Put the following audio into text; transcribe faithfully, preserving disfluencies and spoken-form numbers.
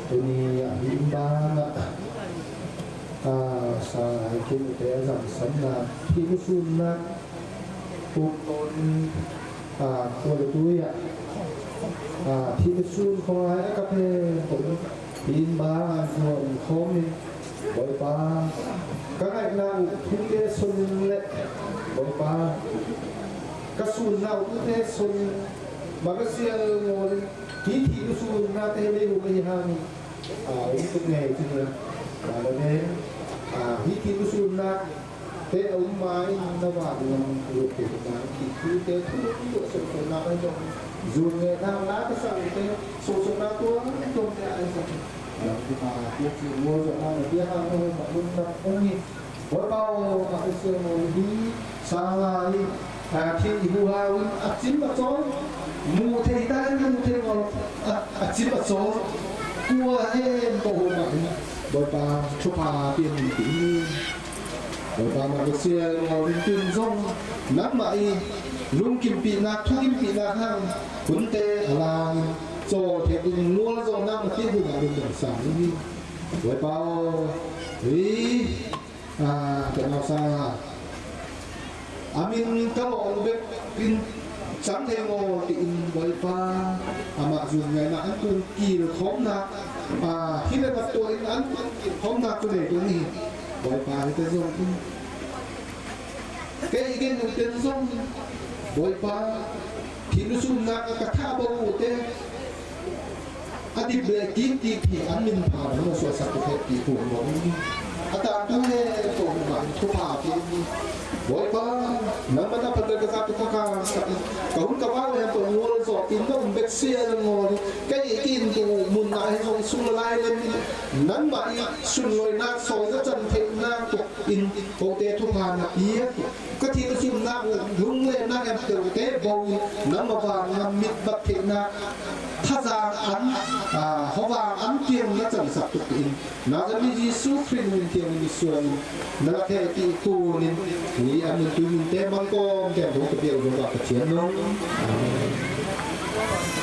Tuni a hi in banah, a, sangai khin ute a zamsanna, thih lusunna, pumton, a, kuala tui ah, a, thih lusun khuangai a ka phe kong hi in banah zuan khawm in, Bawipa, ka ngaihna uh thute son in le, Bawipa, ka sunna uh thute son in, makasia ngawl in, hih thih lusunna te lei uh ka hi hang, a, um tuk ngei ci hi. A, la nen, a, hih thih lusunna te a um ma in na van lam luat te na thih thute thu lum tuah sawsawna ai zong, zun nge na la ka sa te sawsawna tua tuam te ai zong, lam tu pa tua ci ua zong na na tia hang na hong ma lum na hong hi. Bawipa aw, makasia ngawl hi, sangah hi, a, thih i huhau in a cim a cawl, muh thei ta in muh thei ngawl, a, a cim a cawl, kua hen tawh hun mah in, Bawipa thupha pian in ti hi. Bawipa makasia ngawl in tun zong, nangmah i lungkimpihna, thukimpihna hang hunte a lang in, cawl thei ding nual zong nangmah ti hun a lungdam sa hi. Bawipa aw, hi. A, ka nau sa a min ka lawh bek in cang thei ngaw tiin Bawipa, amah zun ngaihna an kung kil khawmna, a, hi le mat tua in an kung kil khawmna cu nei tung hi. Bawipa hite zong in kei i gen uh ten zong Bawipa thih lusunna ka thah bo uh te a dip le kik kik hi an min pha nang na suahsak tuk heh ti kung lo. A tangtu he tawh mah in thupha pe ni. Bawipa, nangmah na phatel ka zak tuk ka kang sak in ka hun ka vau hen tawh ngual zawh in na um bek sia na ngawl in ka i kin tu mun na he zong sung la lai lem in nangmah i sunloinak sawi na can theihnak tuk in kote thupha na piak. Ka thil zumnak uh lunglennak em teuhte bo in nangmah vang na mit bat theihnak thazang an, a, hawvang an tiang na cansak tuk in Nazareth mi Jesu Khrih min tiang in suan na la thei ti tunin ni an min tui min te mangkawm tiang dong ka piak dong ka Pathian nong. Amen.